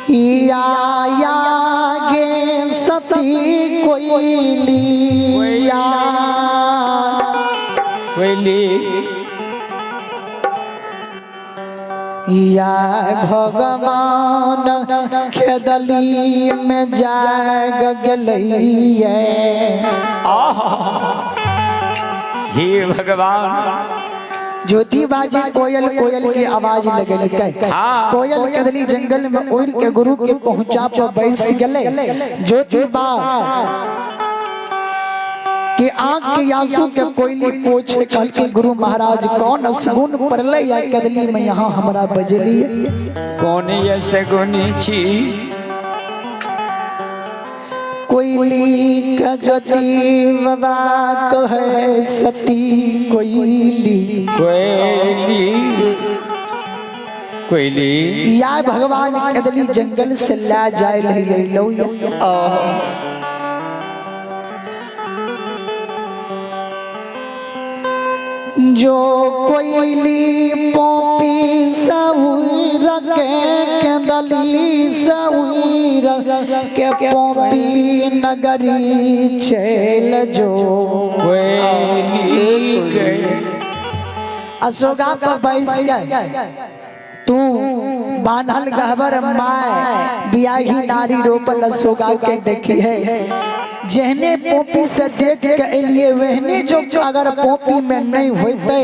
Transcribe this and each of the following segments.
या या गे सती कोइली या कोइली या भगवान खेदली में जाग गेलैये। हे भगवान। ज्योति बाजी कोयल कोयल की आवाज लगेलकै। हाँ। कोयल कदली जंगल में उड़ के गुरु के पहुंचा पर बैस गेलै। ज्योति बा कि आंख के आंसू के कोयली पोछे कहल के गुरु महाराज कौन सगुन पड़ले या कदली में यहाँ हमरा बजली। कौन ये सगुन छी? कोयली का ज्योति बाबा कहे सती कोयली। कोयली कोयली या भगवान कदली जंगल से ला जाए लो। जो कोयली पोपी सउर के केदली सउर के पोपी नगरी चल जो। कोयली के अशोका पर बैस के तू बान्हल गहबर my बियाही नारी रोपल अशोका के देखी है। जेहने पोपी से देख के एलिए वहने जो अगर पोपी में नहीं होते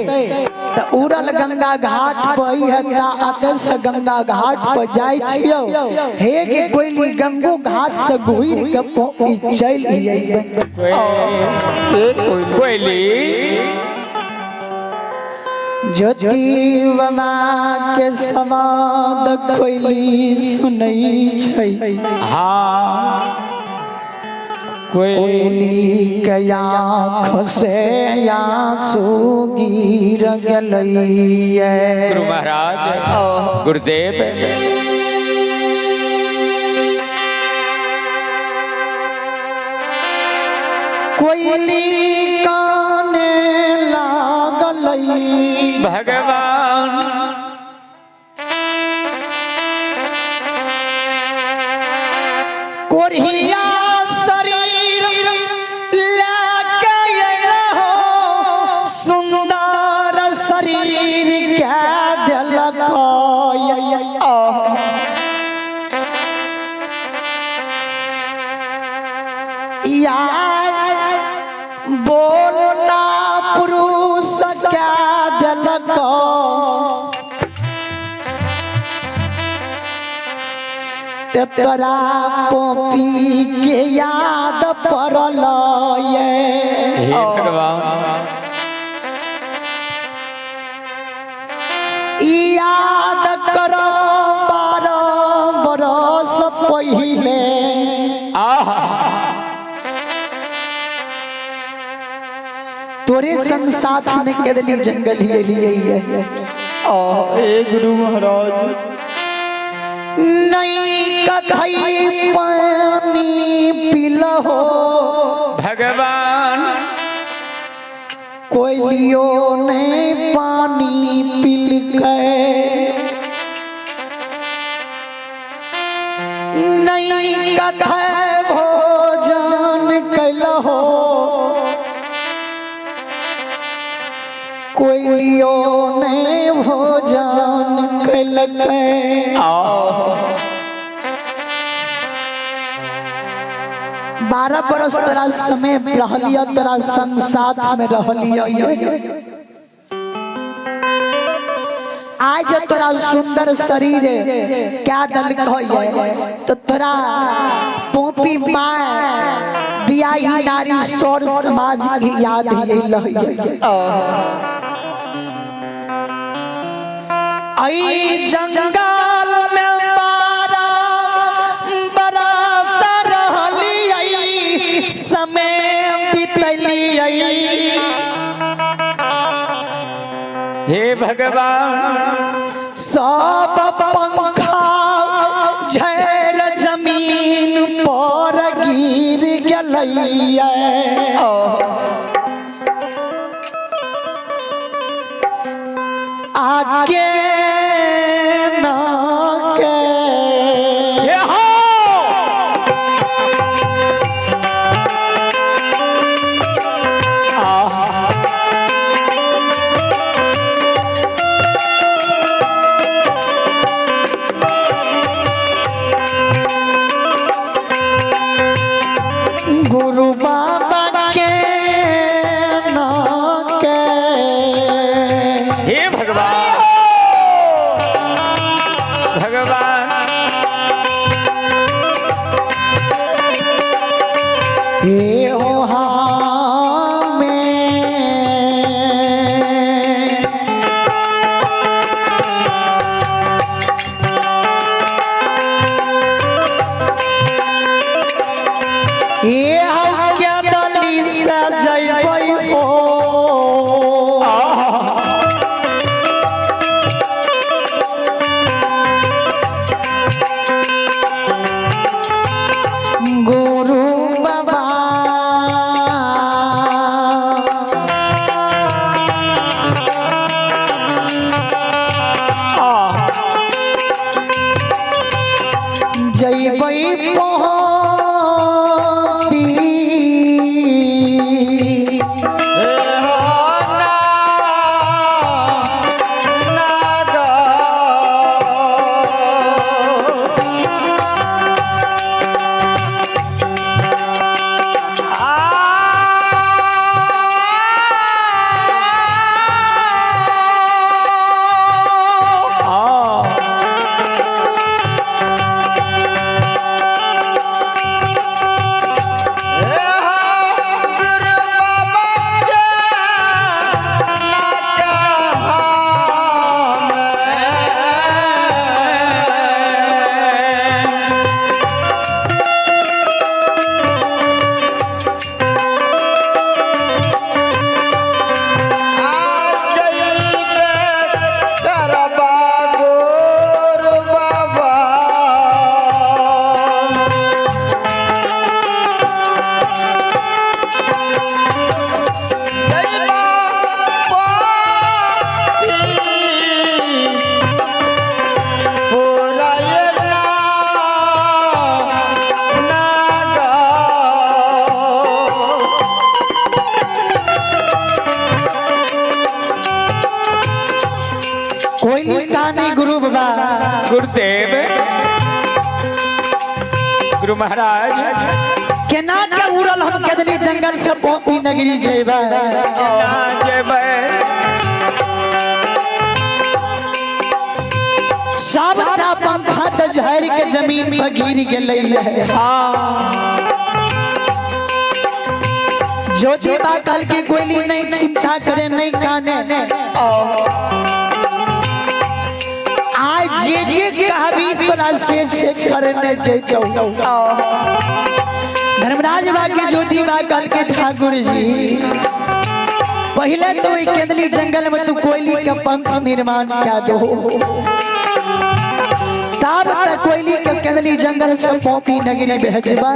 तो उड़ल गंगा घाट पर है ता अते से गंगा घाट पर जाय छियो हे के कोइली गंगो घाट से घुर के पोपी चल अइबे। कोयली ज्योति बाबा के समाद कोइली सुनई छै। हाँ कोयली कोयली के आँख से आंसू गिर गेलैये। गुरु महाराज गुरुदेव कोयली काने लागलै भगवान। कोरिया शरीर लेके अयलहो सुंदर शरीर के देलक। या बोलना पुरुष के देलक ते तोरा पोपी के याद पड़ल ये। हे भगवान। याद करो 12 बरस पहिले आहा तोरे संग साथ में केदली जंगल ही लिए। हे गुरु महाराज। नहीं कथई पानी पिलहो भगवान। कोयलियो ने पानी पिल गए। नहीं कथे भोजन कैलहो कोयलियो ने भोजन कैलकै। 12 बरस तोरा समय रहलिय तोरा संग साथ में रहलिय। आज तोरा सुंदर शरीर क्या दल कहिए तो तोरा पोपी my बियाही नारी सौर समाज की याद अइल। आई जंगल में 12 बरस रहलियै समय बितलियै। हे भगवान। सब पंखा झर जमीन पर गिर गेलैये। आगे ना के हे भगवान। हे हो हमें ये हम क्या दली से जइबै हो। गुरु बाबा जइबै पहुँची। कोई नहीं कहानी गुरु बाबा। गुरुदेव गुरु महाराज, केना के उड़ल हम केदली जंगल से पहुंची नगरी जेबै। केना जेबै? सबटा पंखा तऽ झड़ि के जमीन पर गिर गेलै है। ज्योति बा कल की कोयली नहीं चिंता करे नहीं काने, आज जे जे कहबी तोरा से करने जैतौ। धर्मराज बा के ज्योति बा कल के ठाकुर जी, पहले तो ई केंदली जंगल में तू कोयली के पंख निर्माण क्या दो, तब तक कोयली के केंदली जंगल से पौपी नगरी भेजबा।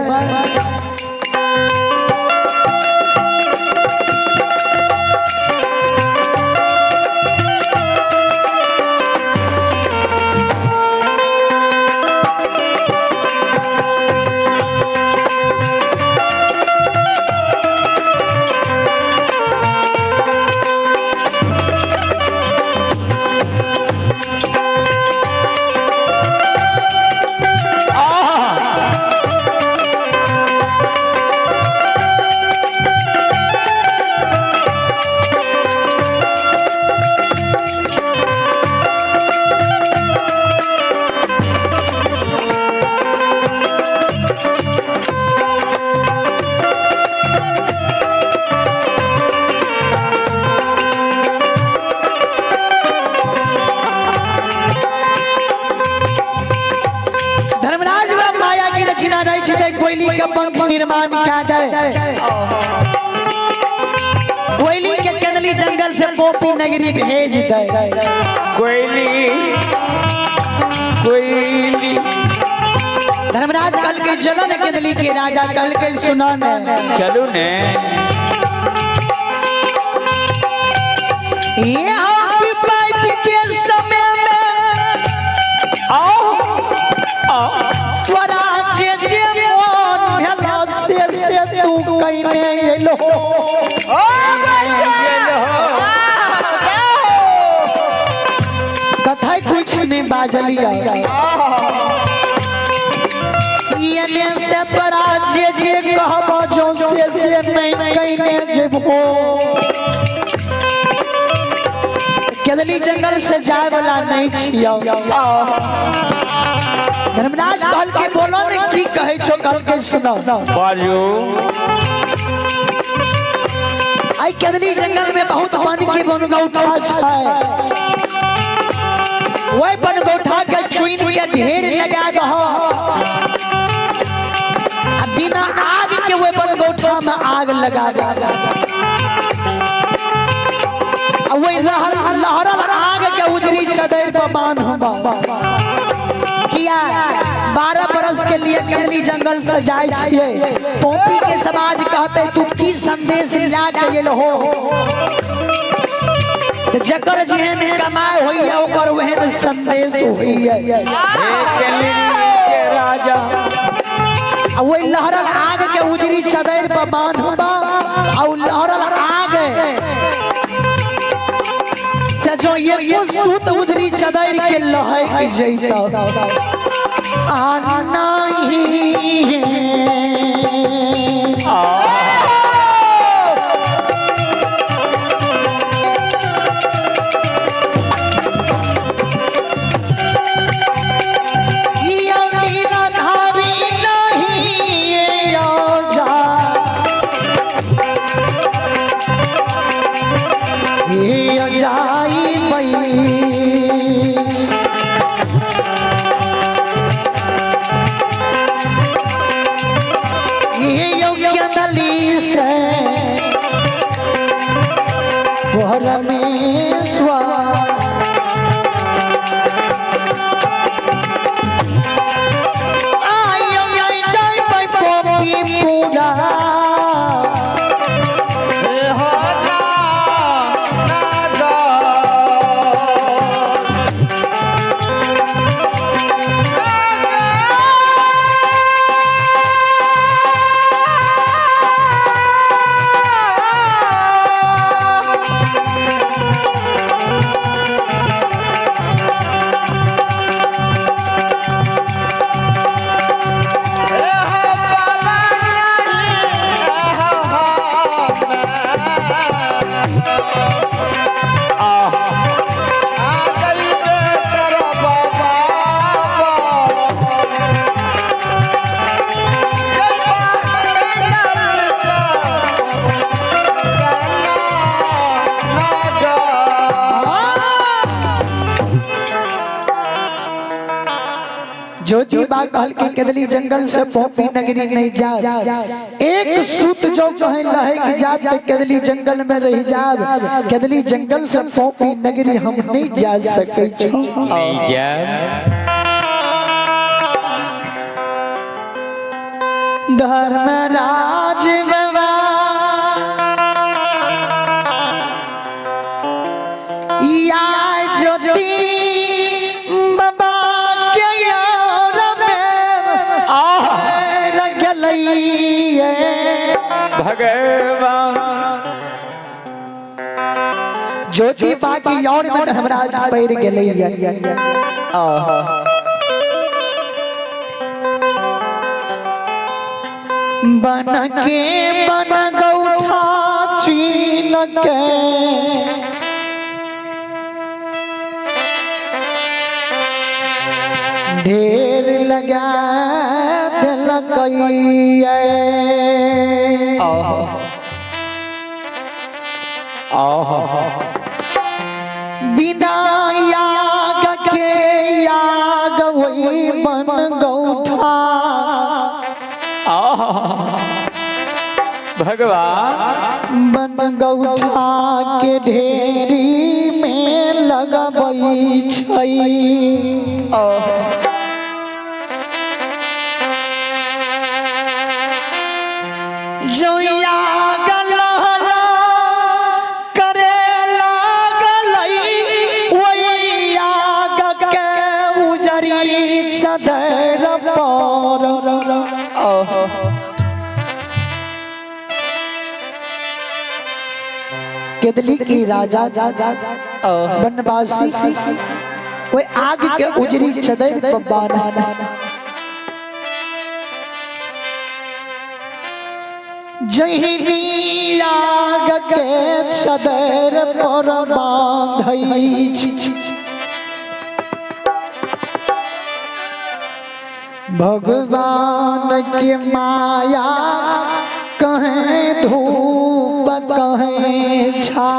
धर्मराज बा माया की रचना नहीं छिकै, कोयली के पंख निर्माण क्या दे, कोयली के केंदली जंगल से पोपी नगरी भेज दे। कोयली कोयली। धर्मराज कल के चलो न केंदली के राजा, कल के सुनो न, चलू ने। ये हम विपत्ति के समय में आओ आओ तोरा जे जे मन भेला से तू कइने एलो। कथा कुछ नहीं बाजलिया, एने से तोरा जे जे कहब जो से नहीं कइने जेबो। केदली जंगल से जाए वाला नहीं छियो। धर्मराज कहल के बोलो ने की कहे छो, कहल के सुनो। बाजू। आई केदली जंगल में बहुत वन के बनगौठा छै, वही बनगौठा के चुन के ढेर लगा दहो, आ बिना आग के वही बनगौठा में आग लगा दो, आ वही लहरल आग के उजरी चदर पर बांधबा। किया 12 बरस के लिए केदली जंगल से जाए छिए, पोपी के समाज कहते तू की संदेश ला के गेल हो, तो जकर जेहन कमाए होइए ओकर ओहन संदेश होइए। हे केदली के राजा, आ वही लहरल आग के उजरी चदर पर बांधबा, आ उ लहरल आग से जो एको सूत उजरी चदर के लहक जैता आ नहीं। किया निराधारी नहीं जा, ये जाई बई। ये योग्य नली से परमेश्वर आयो जाय बई पोपी पूरा। ज्योति बा कहल के केदली जंगल से पोपी नगरी नहीं जा, एक सूत जो कहे लहे कि जात ते केदली जंगल में रह जाब, केदली जंगल से पोपी नगरी हम नहीं जा सके छो। नहीं जा। धर्मराज बाबा या ज्योति बाबा के यार में आह गेलैये। भगवान ज्योति बा के यार में धर्मराज पड़ गेलैये। बन के बन गौठा चीन के ढेर लगा देलकैये। आह बिना याग के याग वही बन गौठा आह भगवान बन गौठा के ढेरी में लगबै छै। जो याग लहला करे लागलै वही याग के उजरी चदर पर केदली की राजा वनवासी वो आग के उजरी चदर पर बान्ह। जहिनी आग के चदर पर बांधै छी। भगवान के माया कहें धूप कहें छा।